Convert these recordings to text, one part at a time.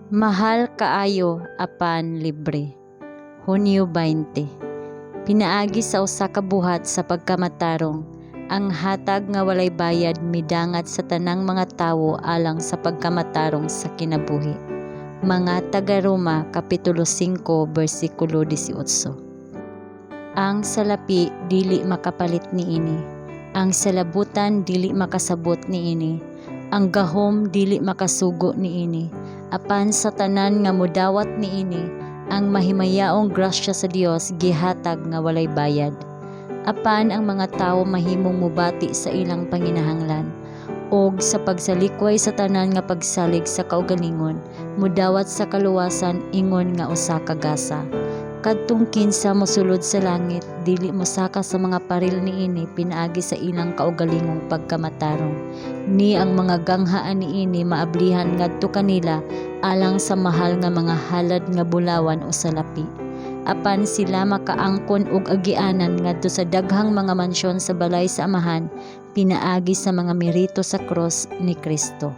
Mahal kaayo apan libre. Hunyo 20. Pinaagi sa usa ka buhat sa pagkamatarong, ang hatag nga walay bayad midangat sa tanang mga tawo alang sa pagkamatarong sa kinabuhi. Mga taga-Roma kapitulo 5 bersikulo 18. Ang salapi dili makapalit niini. Ang salabutan dili makasabot niini. Ang gahom dili makasugo niini. Apan sa tanan nga modawat niini, ang mahimayaong grasya sa Dios gihatag nga walay bayad. Apan ang mga tawo mahimong mobati sa ilang panginahanglan ug sa pagsalikway sa tanan nga pagsalig sa kaugalingon, modawat sa kaluwasan ingon nga usa ka gasa. Kadtong kinsa mosulod sa langit dili mosaka sa mga paril niini pinaagi sa ilang kaugalingong pagkamatarong, ni ang mga ganghaan niini maablihan ngadto kanila alang sa mahal nga mga halad nga bulawan o salapi. Apan sila makaangkon og agianan ngadto sa daghang mga mansyon sa balay sa Amahan pinaagi sa mga merito sa krus ni Kristo.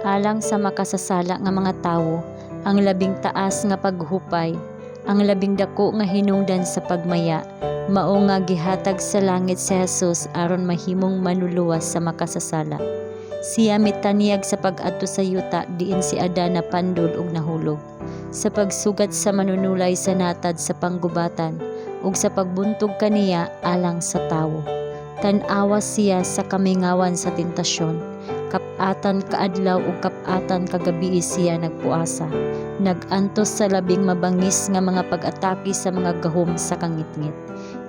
Alang sa makasasala nga mga tawo, ang labing taas nga paghupay, ang labing dako nga hinungdan sa pagmaya, mao nga gihatag sa langit si Jesus aron mahimong manluluwas sa makasasala. Siya mitanyag sa pag-adto sa yuta diin si Adan napandol ug nahulog, sa pagsugat sa manunulay sa natad sa panggubatan ug sa pagbuntog kaniya alang sa tawo. Tan-awa siya sa kamingawan sa tentasyon. Kap-atan kaadlaw ug kap-atan kagabii siya nagpuasa. Nag-antos sa labing mabangis nga mga pag-atake sa mga gahom sa kangitngit.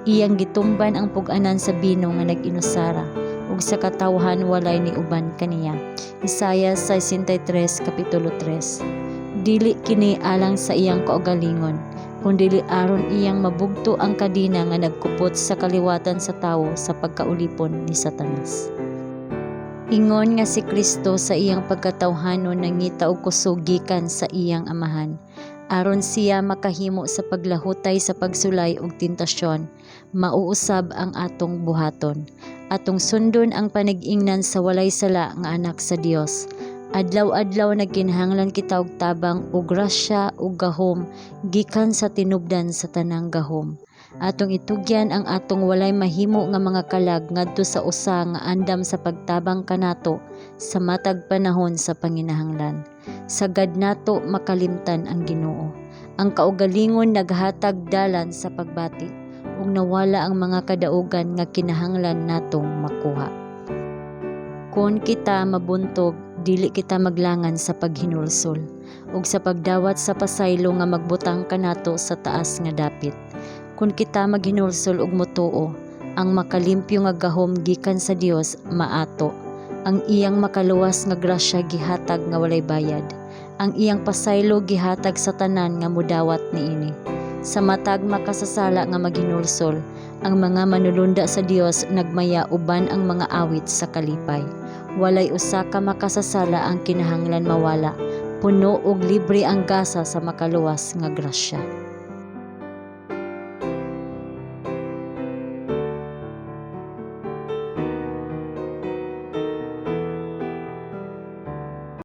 Iyang gitumban ang pug-anan sa bino nga nag-inusara ug sa katawhan walay niuban kaniya. Isaias 63 kapitulo 3. Dili kini alang sa iyang kaugalingon, kundili aron iyang mabugto ang kadena nga nagkupot sa kaliwatan sa tawo sa pagkaulipon ni Satanas. Ingon nga si Kristo sa iyang pagkatawhanon nangita og kusog gikan sa iyang Amahan, aron siya makahimo sa paglahutay sa pagsulay ug tentasyon, mao usab ang atong buhaton. Atong sundon ang panig-ingnan sa walay sala nga anak sa Dios. Adlaw-adlaw nagkinahanglan kita og tabang ug grasya ug gahom gikan sa tinubdan sa tanang gahom. Atong itugyan ang atong walay mahimo nga mga kalag ngadto sa usa nga andam sa pagtabang kanato sa matag panahon sa panginahanglan. Sagad nato makalimtan ang Ginoo. Ang kaugalingon naghatag dalan sa pagbati ug nawala ang mga kadaugan nga kinahanglan natong makuha. Kon kita mabuntog, dili kita maglangan sa paghinulsol ug sa pagdawat sa pasaylo nga magbutang kanato sa taas nga dapit. Kon kita maghinulsol ug motuo, ang makalimpyo nga gahom gikan sa Dios maato. Ang iyang makaluwas nga grasya gihatag nga walay bayad. Ang iyang pasaylo gihatag sa tanan nga modawat niini. Sa matag makasasala nga maghinulsol, ang mga manulunda sa Dios nagmaya uban ang mga awit sa kalipay. Walay usa ka makasasala ang kinahanglan mawala. Puno og libre ang gasa sa makaluwas nga grasya.